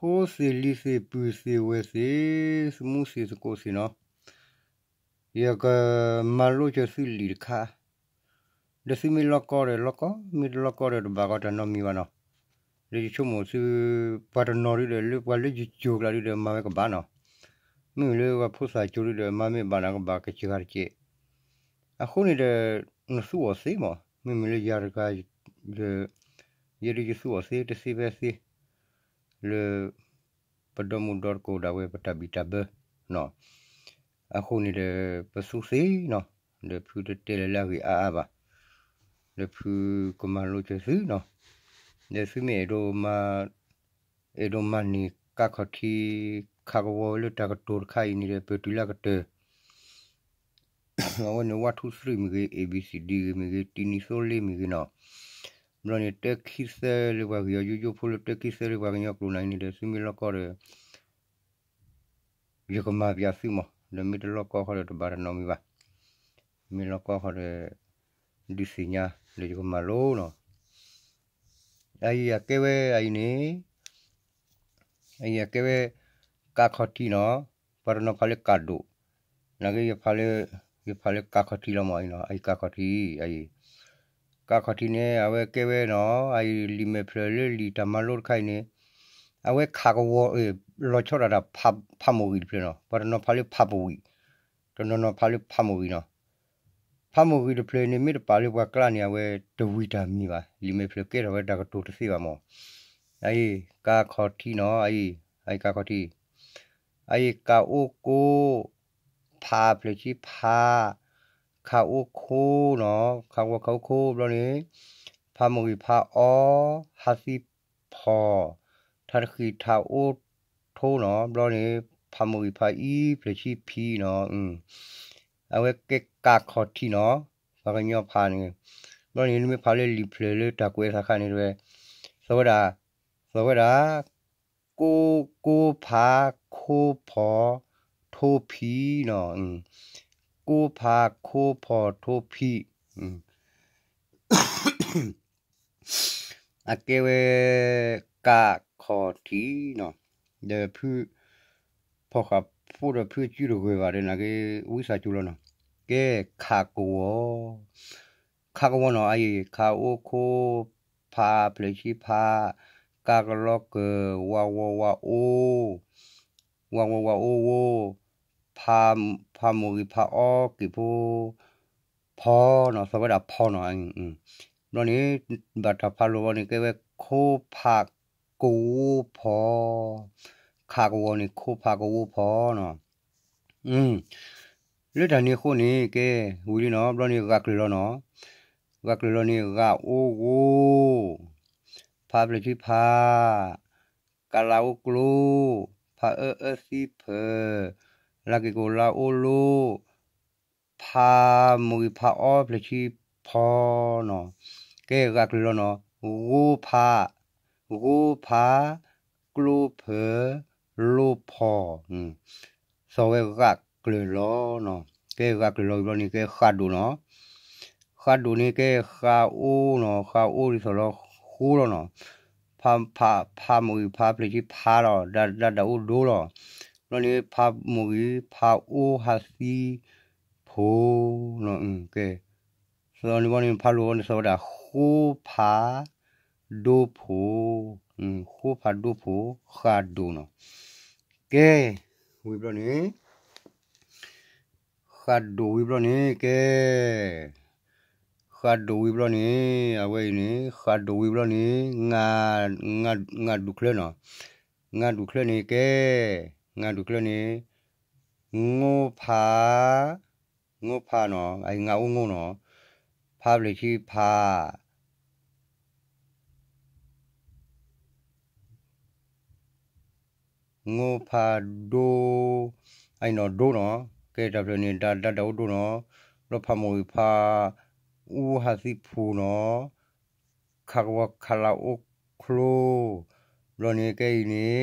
ဖိသ့ၣ်လံၤသ့ၣ်ပုၢ်သ့ၣ်ဝဲၢ်သ့ၣ် သမူသ့ၣ်သကိးသ့ၣ်နီၤ, ယကမၤလိစၢၤသုလံာ်တခါ, ဒီးသုမ့ၢ်လီၢ်ကီၢ်ဒီးလီၢ်ကီၢ်, မ့ၢ်တလီၢ်ကီၢ်ဒီးတဘၣ်ကီးတၢ်နီတမံၤဘၣ်နီၤ. ဒီးယဆိကမိၣ်သု ပှၤတနီၤဒုဒီး လၢပှၤလၢယကိၤကျါဒုဒီး မၤဝဲကဘၣ်နီၤ. မ့မ့ၢ်လၢပှၤဖိသၣ်ကိၤဒုဒီး မၤမ့ၢ်ဘၣ်နၤကဘၣ်ကစှၤတကဲး. အဃိန့ၣ်ဒီး နသူအီၤသ့မး, မ့မ့ၢ်လၢယၤတဂၤ ယဲဒၣ်ယသူအီၤသ့တသ့ဖဲသ့ လၢ ပဒီမုၢ်ဒီတကိးဒၣ်ဝဲပတၢ်ဘံၣ်တၢ်ဘၢနီၤ. အဃိန့ၣ်ဒီး ပသူသ့နီၤ, ဒီးဖုတတဲလၢၤလၢအဂ့ၢ်အါအါဘၣ်, ဒီးဖုကမၤလိစၢၤသုနီၤ. ဒီးသုမ့ၢ်အဲၣ်ဒိးမၤ အဲၣ်ဒိးမၤန့ၢ်ကးခီၣ်ထံး ခးကဝီၤဝဲလၢတၢ်ကတိၤတခါအံၤန့ၣ်ဒီး ပတုၤလၢအကတၢၢ် အဝဲန့ၣ် one two three မ့ၢ်ဂ့ၤ, A B C D ဂ့ၤမ့ၢ်ဂ့ၤ, တံနံၤသိလ့မ့ၢ်ဂ့ၤနီၤ. ဘျီန့ၣ် တၢခံသၢလၢပှၤဂ့ၢ်အီၤယိယိဖိလၢ တၢခံသၢလၢပှၤကညီကျိာ်နၤအံၤန့ၣ်ဒီး သုမ့ၢ်လီၢ်ကီၢ်ဒီး ယကမၤပၠးသုမး, ဒီးမ့ၢ်တလီၢ်ကီၢ်ဃီဒီးတဘၣ်တၢ်နီတမံၤဘၣ်. မ့ၢ်လီၢ်ကီၢ်ဃီဒီး ဒုးသ့ၣ်ညါဒီးယကမၤလိနီၤ. အအံၤအကဲဝဲအအံၤန့ၣ် အအံၤအကဲဝဲ ကးခီၣ်ထံးနီၤ, ပှၤတနီၤဖးလၢကးဒိၣ်, နာ်က့ ယဖးလၢကးခီၣ်ထံးလီၤမး, အအံၤကးခီၣ်ထံး, အအံၤ ကးခီၣ်ထံးန့ၣ် အဝဲကဲဝဲနီၤ, အအံၤလံာ်မဲာ်ဖျၢၣ်လၢလံာ်တၢ်မၤလိတခါအံၤန့ၣ် အဝဲခးကဝီၤ လီၤဆီဒၣ်တၢ်ဖးမိၢ်ဂံၢ်တဖျၢၣ်နီၤ, ပှၤတနီၤဖးလၢဖးပဝံၣ်, တနီၤနီၤဖးလၢဖးမိၢ်ဂံၢ်နီၤ. ဖးမိၢ်ဂံၢ်တဖျၢၣ်န့ၣ် မ့ၢ်တပာ်လၢပှၤကျါန့ၣ် အဝဲတဝံၤတၢ်မံၤဘၣ်, လံာ်မဲာ်ဖျၢၣ်ကဲထီၣ်ဝဲတၢ်ကတိၤတသ့ဘၣ်မး. အအံၤ ကးခီၣ်ထံးနီၤ, အအံၤ အအံၤကးခီၣ်ထံး, အအံၤကးအိၣ်ကိး ဖးဖျၢၣ်ဆံဖး, ခးအိၣ်ခိနီၤ, ခးဝီခးအိၣ်ခိဘျီန့ၣ် ဖးမိၢ်ဂံၢ်ဖးအီ ဟးသံဖီၣ်, ထါတဃံးထးအိၣ်ထိနီၤ, ဘျီန့ၣ် ဖးမိၢ်ဂံၢ်ဖးအံ ဖျၢၣ်ဆံဖံနီၤ. အဝဲကဲကးခီၣ်ထံးနီၤ, ပှၤကညီဖးန့ၣ်, ဘျီန့ၣ် နမ့ၢ်ဖးလၢလံာ်ဖျၢၣ်လၢတၢ်ကွဲးသးခါန့ၣ် တဝဲ သီဝဲဒၣ်, သီဝဲဒၣ် ကိကိဖးခိဖီၣ်ထိဖံနီၤ, ကိဖးခိဖီၣ်ထိဖံ, အကဲဝဲ ကးခီၣ်ထံးနီၤ, ဒီးဖု ဖီၣ်ဃာ်ဖိဒီးဖုအစုတဂၢၢ်ဘၣ်ဒီး နာ်က့ ဝံသးစူၤလီၤနီၤ, ကဲ ခးကဝီၤ, ခးကဝီၤနီၤ, အအံၤ ခးအိၣ်ခိ ဖးဖျၢၣ်ဆံဖး, ကးကလီကၢၢ်, ဝးဝီဝးအိၣ်, ဝးဝီဝးအိၣ်ဝိ, ဖးမိၢ်ဂံၢ်ဖးအီက့ၤဖိ ဖီနီၤ, သီဝဲဒၣ်ဖီနီၤ, ဘျီန့ၣ် ဘၣ်တၢ်ဖးလိာ်ဘျီန့ၣ် ကဲဝဲ ခိဖးကဝီၤဖီ, ခးကဝီၤန့ၣ် ခိဖးကဝီၤဖီနီၤ. လၢတၢ်န့ၣ်အဃိန့ၣ် ကဲ ဝံၤလံနီၤ, ဘျီန့ၣ် ဂာ်ကျၢၤလီၤနီၤ, ဂာ်ကျၢၤလီၤန့ၣ် ဂာ်အိၣ်ဂိၢ်, ဖးဖျၢၣ်ဆံဖး, ကးလးအိၣ်ကျိ, ဖးအၢအၢသံဖၢၣ်, လါက့ၤကိးလါအိၣ်လိ, ဖးမိၢ်ဂံၢ်ဖးအီဖျၢၣ်ဆံဖီနီၤ, ကဲ ဂာ်ကျၢၤလီၤနီၤ, ဂိဖး, ဂိဖး, ကျိဖၢၣ်, လိဖီ, သီဝဲဂာ်ကျၢၤလီၤနီၤ, ကဲ ဂာ်ကျၢၤလီၤဝံၤဘျီန့ၣ် ကဲ ဃာ်ဒိၣ်နီၤ, ဃာ်ဒိၣ်န့ၣ် ကဲ ဃာ်အိၣ်နီၤ, ဃာ်အိၣ်ဒ်သိးလီၤဃိလီၤနီၤ, ဖး, ဖး, ဖးမိၢ်ဂံၢ်ဖးဖျၢၣ်ဆံဖးလီၤ, ဒၣ်, ဒၣ်, ဒၣ်အိၣ်ဒိလီၤ, ဘျီန့ၣ် ဖးမိၢ်ဂံၢ်ဖးအိၣ်ဟးသံဖိနီၤ, ကဲ, သီန့ၣ်ဘီန့ၣ် ဖးလိာ်ဘီန့ၣ် သီဝဲဒၣ် ဃိဖးဒိဖိ, ဃိဖးဒိဖိ, ဃာ်ဒိၣ်နီၤ, ကဲ, ဝံၤဘျီန့ၣ် ဃာ်ဒိၣ်ဝံၤဘျီန့ၣ် ကဲ, ဃာ်ဒိၣ်ဝံၤဘျီန့ၣ် အဝဲအံၤန့ၣ် ဃာ်ဒိၣ်ဝံၤဘျီန့ၣ် ငါဒူၣ်ချၢနီၤ, ငါဒူၣ်ချၢန့ၣ် ကဲ, ငါဒူၣ်ချၢန့ၣ် ငိဖး, ငိဖးနီၤ, အအံၤ ငါအိၣ်ငိနီၤ, ဖးဖျၢၣ်ဆံဖး ငိဖးဒိ, အအံၤနီၤ ဒိနီၤ, ကဲတၢ်ဖျၢၣ်န့ၣ် ဒၣ်, ဒၣ်, ဒၣ်အိၣ်ဒိနီၤ, ဘျီဖးမိၢ်ဂံၢ်ဖးအူဟးသံဖူနီၤ, ခးကဝီၤခးလးအိၣ်ချိ, ဘျီန့ၣ် ကဲအံၤန့ၣ်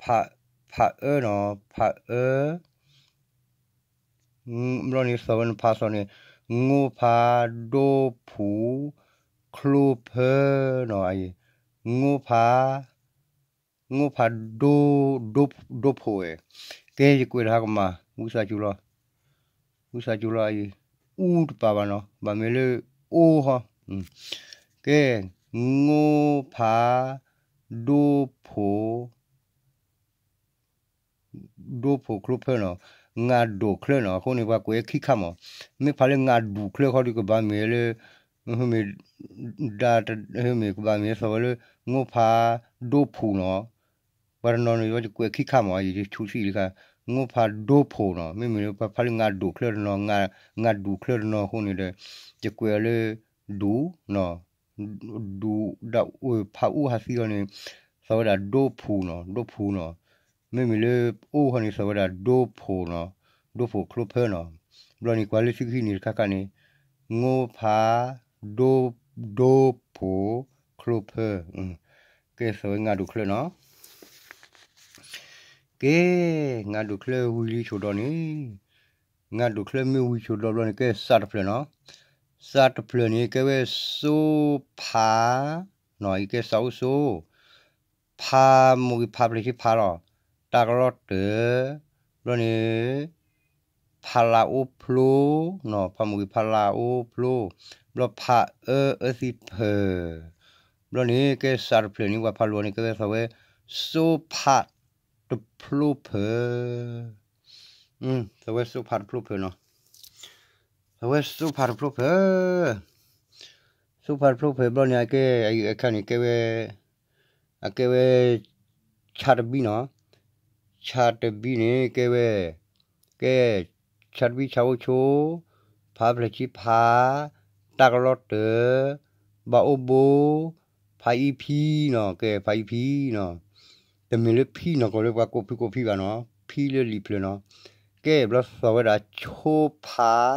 ဖး, ဖးအၢနီၤ, ဖးအၢ ဘျီန့ၣ် သီဝဲန့ၣ် ဖးသီန့ၣ် ငိဖးဒိဖူချိဖၢနီၤ, အအံၤ ငိဖး, ငိဖးဒိ ဒိ ဒိဖိဝဲ, ကဲယကွဲးတဟါကမၤ ဝံသးစူၤလီၤ, ဝံသးစူၤလီၤအံၤ, အူတပာ်ဘၣ်နီၤ ဘၣ်မ့ၢ်လၢအိၣ်ဟီ, ကဲ, ငိဖး ဒိဖိ ဒိဖိချိဖၢနီၤ, ငါဒိၣ်ချၢနီၤ, အဃိန့ၣ် ပှၤကွဲးခံခါမး, မ့ၢ်ဖးလၢငါဒူၣ်ချၢခီဒီး ကဘၣ်မ့ၢ်လၢ မ့ၢ် ဒါ မ့ၢ်ကဘၣ်မ့ၢ်သီဝဲလၢ ငိဖးဒိဖိနီၤ, ပှၤတနီၤန့ၣ် ယကွဲးခံခါမး ယဆူၣ်ဆံးလံခါ, ငိဖးဒိဖိနီၤ, မ့မ့ၢ်လၢပှၤဖးလၢငါဒိၣ်ချၢတနီၤ, ငါဒူၣ်ချၢတနီၤအဃိန့ၣ်ဒီး ယကွဲးအီၤလၢ ဒူၣ်နီၤ, ဒူၣ်ဒၣ်အဖးအူဟးသံလီၤန့ၣ် သီဝဲဒၣ်ဒိဖူနီၤ, ဒိဖူနီၤ, မ့မ့ၢ်လၢအိၣ်ဟီန့ၣ် သီဝဲဒၣ်ဒိဖိနီၤ, ဒိဖိချိဖၢနီၤ, ဘျီန့ၣ်ကွၢ်လၢသုကဟံးန့ၢ်တခါခါန့ၣ် ငိဖး ဒိ ဒိဖိချိဖၢ, ကဲသီဝဲငါဒိၣ်ချၢနီၤ ကဲ, ငါဒိၣ်ချၢဝံၤလံဆိဒီးန့ၣ်, ငါဒိၣ်ချၢမ့ၢ်ဝံၤဆိဒီးဘျီန့ၣ် ကဲစးတဖျၢၣ်နီၤ, စးတဖျၢၣ်န့ၣ် ကဲဝဲစိဖးနီၤ, အံၤကဲစးအိၣ်စိ, ဖးမိၢ်ဂ့ၤဖးဖျၢၣ်ဆံဖးလီၤ, တၢ်ကလီတၢၢ်, ဘျီန့ၣ် ဖးလးအိၣ်ဖျိနီၤ, ဖးမိၢ်ဂ့ၤဖးလးအိၣ်ဖျိ, ဘျီဖးအၢအၢသံဖၢၣ်, ဘျီန့ၣ် ကဲစးတဖျၢၣ်န့ၣ် ပှၤဖးလိာ်န့ၣ် ကဲဝဲသီဝဲ စိဖးတဖျိဖၢၣ်, သီဝဲစိဖးတဖျိဖၢၣ်နီၤ, သီဝဲစိဖးတဖျိဖၢၣ်, စိဖးတဖျိဖၢၣ်ဘျီန့ၣ် အကဲ အခါန့ၣ် ကဲဝဲ အကဲဝဲ ဆးတဘံနီၤ, ဆးတဘံန့ၣ် ကဲဝဲ ကဲ ဆးတဘံဆးအိၣ်ဆိ, ဖးဖျၢၣ်ဆံဖး, တၢ်ကလီတၢၢ်, ဘၣ်အိၣ်ဘိ, ဖးအံဖံနီၤ, ကဲဖးအံဖံနီၤ, တမ့ၢ်လၢဖံနီၤ ကိးလၢပှၤကိးဖံကိးဖံဘၣ်နီၤ, ဖံလၢလံာ်ဖျၢၣ်နီၤ, ကဲဘျီသီဝဲဒၣ်ဆိဖး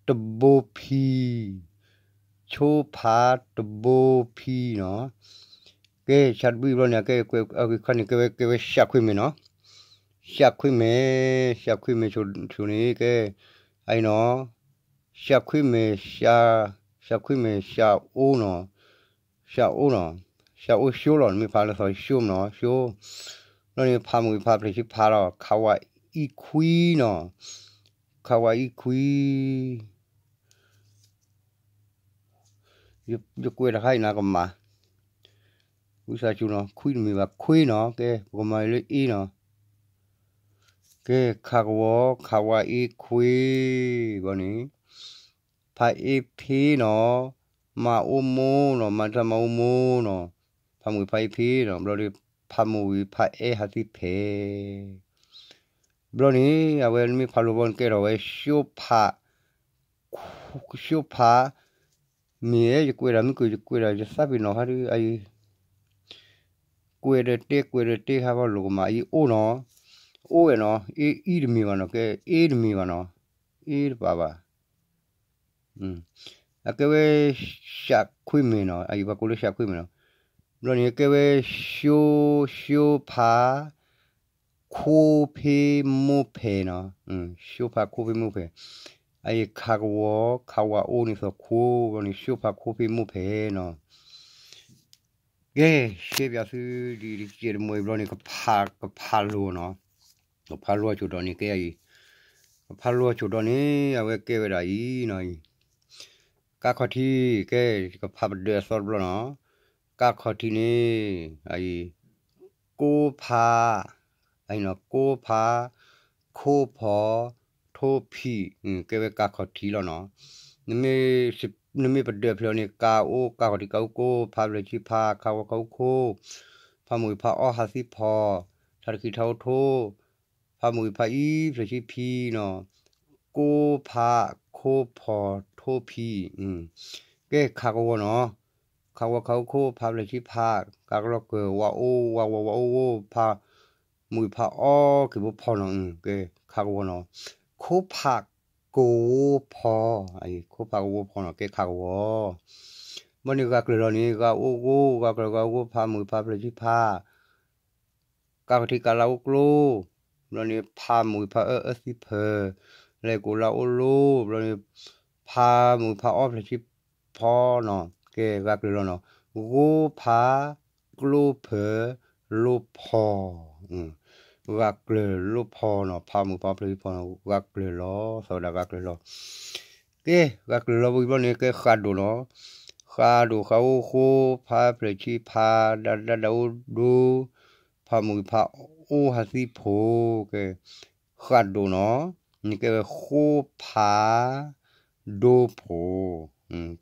တဘိဖံ, ဆိဖးတဘိဖံနီၤ, ကဲဆးတဘံဘျီန့ၣ် ကဲ အခါန့ၣ် ကဲဝဲ ကဲဝဲၡးခွ့မဲာ်နီၤ, ၡးခွ့မဲာ်, ၡးခွ့မဲာ်ဆိန့ၣ် ကဲ အအံၤနီၤ, ၡးခွ့မဲာ်, ၡးခွ့မဲာ် ၡးအိၣ်နီၤ, ၡးအိၣ်နီၤ, ၡးအိၣ်ဆိလီၤ နမ့ၢ်ဖးလၢသီဆိနီၤ ဆိ, ဘျီန့ၣ် ဖးမိၢ်ဂ့ၤဖးဖျၢၣ်ဆံဖးလီၤ ခးဝးအံခွံနီၤ, ခးဝးအံခွံ ယကွဲးတခါအံၤနၤကမၤ, ဝံသးစူၤနီၤ ခွံတမ့ၢ်ဘၣ် ခွ့နီၤ, ကဲ ပကမၤလၢအ့နီၤ, ကဲ ခးကဝီၤ ခးဝးအ့ခွ့, ဘျီန့ၣ် ဖးအ့ဖ့နီၤ, မၤအိၣ်မိၢ်နီၤ, မၤတၢ်မၤအိၣ်မိၢ်နီၤ, ဖးမိၢ်ဂ့ၤဖးအ့ဖ့နီၤ, ဘျီဒီး ဖးမိၢ်ဂ့ၤဖးအဲၣ်ဟးသံဖဲ ဘျီန့ၣ် အဝဲနမ့ၢ်ဖးလိာ်ဘီန့ၣ် ကဲထီၣ်ဝဲ ဆိဖး, ဆိဖး, မ့ၢ်ယကွဲးဒၣ်မ့ၢ်ကယကွဲးဒၣ် ယသးပ့ၤနီၣ်ခါဒုး အအံၤ ကွဲးဒီးတဲ ကွဲးဒီးတဲခါဘီလိာ်ကမၤ အအံၤအိၣ်နီၤ, အိၣ်ဝဲနီၤ, အ့အံတမ့ၢ်ဘၣ်နီၤ, ကဲ အ့တမ့ၢ်ဘၣ်နီၤ, အ့တပာ်ဘၣ် အကဲဝဲ ၡးခွ့မဲာ်နီၤ, အအံၤပှၤကိးလၢ ၡးခွ့မဲာ်နီၤ, ဘျီန့ၣ် ကဲဝဲ ဆိ ဆိဖး ခိဖ့မိၢ်ဖဲနီၤ, ဆိဖးခိဖ့မိၢ်ဖဲ, အအံၤခးကဝီၤ ခးဝးအိၣ်န့ၣ်သီခိ, ဘျီန့ၣ် ဆိဖးခိဖ့မိၢ်ဖဲနီၤ. ကဲ ရှဲပၠးသုဒ်တကဲးတမှဲအံၤဘျီန့ၣ် ကဖး ကဖးလိာ်နီၤ, ကဖးလိာ်ဆိဒီးန့ၣ် ကဲအံၤ, ကဖးလိာ်ဆိဒီးန့ၣ် အဝဲကဲဝဲဒၣ်အံၤနီၤ, ကါခီၣ်ထံး, ကဲ ကဖးပဒၢးအသီတဘျီနီၤ, ကါခီၣ်ထံးန့ၣ် အအံၤ ကိဖး, အအံၤနီၤ ကိဖး, ခိဖီ, ထိဖံး, ကဲဝဲကါခီၣ်ထံးလီၤနီၤ. နမ့ၢ်ပဒၢးဖျၢၣ်န့ၣ် ကါအိၣ်, ကါခီၣ်ထံး ကါအိၣ်ကိ, ဖးဖျၢၣ်ဆံဖး, ခးဝီၤခးအိၣ်ခိ, ဖးမိၢ်ဂ့ၤဖးအီဟးသံဖီ, ထးတခံထးအိၣ်ထိ, ဖးမိၢ်ဂ့ၤဖးအံဖျၢၣ်ဆံဖံနီၤ, ကိဖး, ခိဖီ, ထိဖံး, ကဲခးကဝီၤနီၤ. ခးဝီၤခးအိၣ်ခိ, ဖးဖျၢၣ်ဆံဖး, ကါကလီကၢၢ်, ဝၤအိၣ်, ဝၤဝီၤဝၤအိၣ်ဝိ, ဖးမိၢ်ဂ့ၤဖးအီက့ၤဘိဖီနီၤ, ကဲခးကဝီၤနီၤ. ခိဖးကဝီၤဖီ, ခိဖးကဝီၤဖီနီၤ, ကဲခးကဝီၤ. ဘၣ်န့ၣ်ဂၤကျၢၤလီၤန့ၣ် ဂၤအိၣ်ဂိၢ်, ဂၤကျၢၤဂၤအိၣ်ဂိၢ်, ဖးမိၢ်ဂ့ၤဖးဖျၢၣ်ဆံဖး ကါကထံကါလါအိၣ်ကျိ, ဘျီန့ၣ် ဖးမိၢ်ဂ့ၤဖးအၢအၢသံဖၢၣ်, လဲၤကိးလါအိၣ်လိ, ဘျီန့ၣ် ဖးမိၢ်ဂ့ၤဖးအီဖျၢၣ်ဆံဖီနီၤ, ကဲဂၤကျၢၤလီၤနီၤ. ဂိဖးကျိဖၢၣ်, လိၣ်ဖီ, ဂၤကျၢၤလိၣ်ဖီနီၤ, ဖးမုၢ်ဖးဖျၢၣ်ဖီနီၤ, ဂၤကျၢၤလီၤ, သီဝဲဒၣ်ဂၤကျၢၤလီၤ. ကဲ, ဂၤကျၢၤလီၤဝံၤဘျီန့ၣ် ကဲဃးဒိၣ်နီၤ, ဃးဒိၣ်ဃးအိၣ်ဃိ, ဖးဖျၢၣ်ဆံဖး, ဒၣ်ဒၣ်ဒၣ်အိၣ်ဒိ, ဖးမုၢ်ဖးအိၣ်ဟးသံဖိ, ကဲ, ဃးဒိၣ်နီၤ, န့ၣ်ကဲဝဲဃိဖးဒိၣ်ဖိ,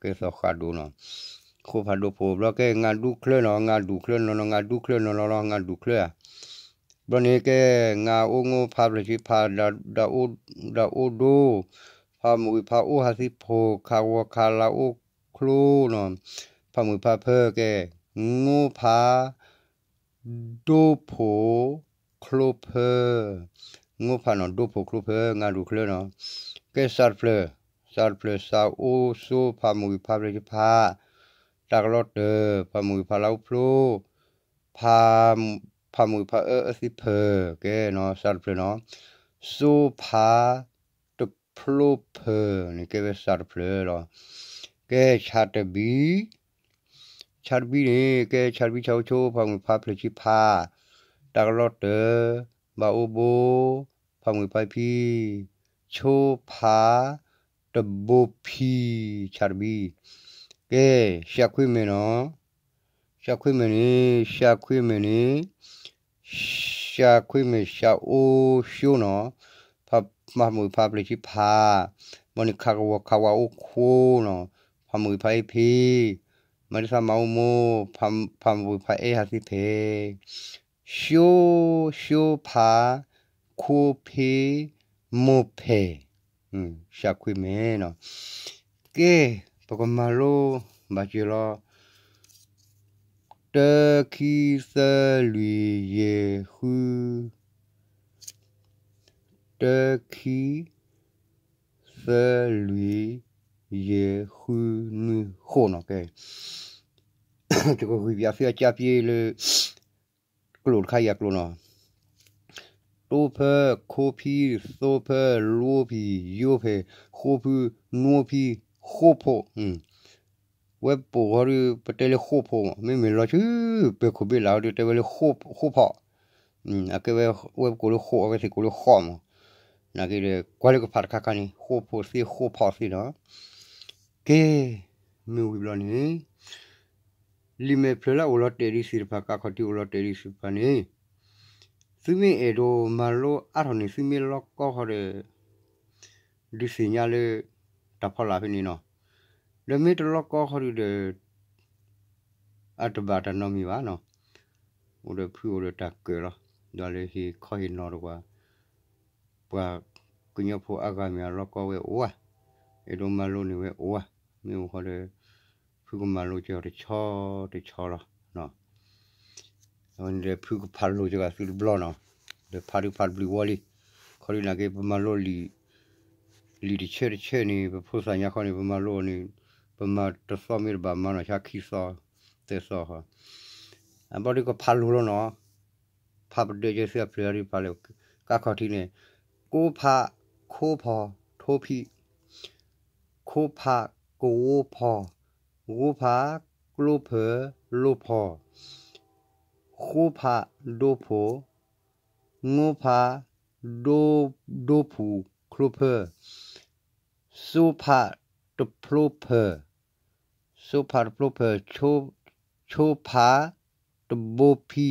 ကဲသီဃးဒိၣ်နီၤ, ဃိဖးဒိၣ်ဖိဘျီ ကဲ ငါဒူချၢနီၤ, ငါဒူချၢနီၤနီၤ, ငါဒူချၢနီၤနီၤလီၤ, ငါဒူချၢဧါ. ဘျီန့ၣ်ကဲ, ငါအိၣ်ငိၣ်ဖးဖျၢၣ်ဆံဖး, ဒၣ်အိၣ်ဒိ, ဖးမုၢ်ဖးအိၣ်ဟးသံဖိ, ခးဂီၤခးလၤအိၣ်ချိနီၤ, ဖးမုၢ်ဖးဖၢ ကဲ, ငိၣ်ဖး ဒိၣ်ဖိချိဖၢ, ငိၣ်ဖးနီၤဒိၣ်ဖိချိဖၢ ငါဒူချၢနီၤ, ကဲစးတဖျၢၣ်, စးတဖျၢၣ် စးအိၣ်စိ ဖးမုၢ်ဂံၢ်ဖးဖျၢၣ်ဆံဖး, တၢ်ကလီတၢၢ် ဖးမုၢ်ဂံၢ်ဖးလၤအိၣ်ဖျိ, ဖး, ဖးမုၢ်ဂံၢ်ဖးအၢအၢသံဖၢ, ကဲနီၤ စးတဖျၢၣ်နီၤ, စိဖး တဖျိဖၢန့ၣ် ကဲဝဲစးတဖျၢၣ်လီၤ. ကဲဆးတဘံ, ဆးတဘံန့ၣ် ကဲဆးတဘံဆးအိၣ်ဆိ ဖးမုၢ်ဖးဖျၢၣ်ဆံဖး, တၢ်ကလီတၢၢ် ဘၣ်အိၣ်ဘိ, ဖးမုၢ်ဖးဖံ, ဆိဖး တဘိဖံ, ဆးတဘံ. ကဲ ၡးခွ့မဲာ်နီၤ, ၡးခွ့မဲာ်န့ၣ်, ၡးခွ့မဲာ်န့ၣ်, ၡးခွ့မဲာ် ၡးအိၣ်ဆိနီၤ, ဖးမုၢ်ဖးဖျၢၣ်ဆံဖး, ဘၣ်န့ၣ်ခးကဝီၤခးဝးအိၣ်ခိနီၤ, ဖးမုၢ်ဖးအ့ၣ်ဖ့, မၤတသးမၤအိၣ်မိၢ်, ဖးမုၢ်ဖးအဲၣ်ဟးသံဖဲ ဆိ, ဆိဖး, ခိဖ့, မိၢ်ဖဲ, ၡးခွ့မဲာ်နီၤ. ကဲ, ပကမၤလိဘၣ်စၢၤလီၤ. တၢ ခံ သၢ လွံၢ် ယဲၢ် ဃု, တၢ ခံ သၢ လွံၢ် ယဲၢ် ဃု နွံ ဃိးနီၤ. ကဲ, တကဂံၢ်ပၠးသုအကၠါပ့လၢ ကျိာ်တခါယၤကျိာ်နီၤ. တိဖၢ, ခိဖံ, သိဖၢ, လိဖံ, ယိဖဲ, ဃိဖု, နိဖံ, ဃိဖိ, ဝဲပကိးဃီဒီး ပတဲလၢဃိဖိမး, မ့မ့ၢ်လီၤဆူ ပၢၤခိၣ်ဘ့ၣ်လးဃီဒီး တဲဝဲလၢဃိဖိ, အကဲဝဲ ဝဲပကိးလၢဃိ အဝဲသ့ၣ်ကိးလၢဃိမး, နာ်က့ဒီး ကွၢ်လၢကဖးတခါခါန့ၣ် ဃိဖိသ့ ဃိဖိသ့နီၤ. ကဲ, မ့ၢ်ဝံၤဘျီန့ၣ် လံာ်မဲာ်ဖျၢၣ်လၢအအိၣ်လီၤတဲာ်ဒံးသ့ၣ်တဖၣ် ကးခီၣ်ထံးအိၣ်လီၤတဲာ်ဒံးသ့ၣ်တဖၣ်န့ၣ်, သုမ့ၢ်အဲၣ်ဒိးမၤလိအါထီၣ်န့ၣ် သုမ့ၢ်လီၢ်ကီၢ်ဃီဒီး ဒုးသ့ၣ်ညါလၢ တၢ်ဖီလာ်ဖဲန့ၣ်နီၤ, ဒီးမ့ၢ်တလီၢ်ကီၢ်ဃီဒုးဒီး အတဘၣ်တၢ်နီတမံၤဘၣ်နီၤ, အိၣ်ဒီးဖုအိၣ်ဒီးတၢ်ကၢၣ်လီၤ, ဒီးလၢဟ့ၣ်ခီဟ့ၣ်နီၤတကွၢ် ပှၤကညီဖိအါဂၤမ့ၢ်အလီၢ်ကီၢ်ဝဲအိၣ်ဧါ, အဲၣ်ဒိးမၤလိန့ၢ်ဝဲအိၣ်ဧါ, မ့ၢ်အိၣ်ဃီဒီး ဖုကမၤလိက့ၤအီၤတဆီတဆီလီၤ. အဝဲန့ၣ်ဒီးဖုကဖးလိာ်က့ၤဂၤသုတဘျီနီၤ, ဒီးဖးဒုးဖးတဘျုးဝီလံ, ခီဒုးနာ်က့ ပမၤလိလံာ်, လံာ်တဆၢတဆၢန့ၣ် ပဖိသၣ်ညါခီန့ၣ် ပမၤလိအီၤန့ၣ်, ပမၤတသီမ့ၢ်တဘၣ်မၤနီၤ ဆါခံသီ, သၢသီဃီ, အဘျီဒုးကဖးလိာ်လီၤနီၤ, ဖးပဒဲက့ၤသုအဖျၢၣ်ဒုးဖးလၢ ကးခီၣ်ထံးန့ၣ်, ကိဖး, ခိဖီ, ထိဖံ, ခိဖး, ကဝိဖီ, ဂိဖး, ကျိဖၢ, လိဖီ, ဃိဖး, ဒိဖိ, ငိဖး, ဒိ, ဒိဖူ, ချိဖၢ, စိဖး, တဖျိဖၢ, စိဖးတဖျိဖၢ, ဆိဖး, တဘိဖံ,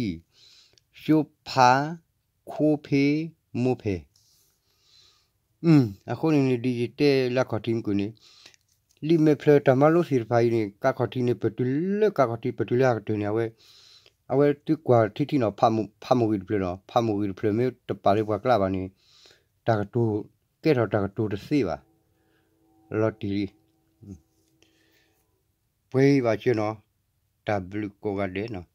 ဆိဖး, ခိဖ့, မိၢ်ဖဲ. အဃိန့ၣ်န့ၣ် ဒ်ယတဲလၢကးခီၣ်ထံးမုၢ်ကွံာ်န့ၣ်, လံာ်မဲာ်ဖျၢၣ်တၢ်မၤလိသ့ၣ်တဖၣ်အံၤန့ၣ် ကးခီၣ်ထံးန့ၣ် ပတုၤလၢကးခီၣ်ထံး ပတုၤလၢအကတၢၢ်န့ၣ် အဝဲ, အဝဲသုကွၢ်ထံထံနီၤ, ဖးမုၢ်ဂံၢ်တဖျၢၣ်နီၤ, ဖးမုၢ်ဂံၢ်တဖျၢၣ်မ့ၢ်တပာ်လၢပှၤကျါဘၣ်န့ၣ်, တၢ်ကတိၤ, ကဲထီၣ်တၢ်ကတိၤတသ့ဘၣ်. လီၤတံၢ်လံ. ပှဲၤဘၣ်စၢၤနီၤ, တၢ်ဘျုးကိးဂၤဒဲးနီၤ.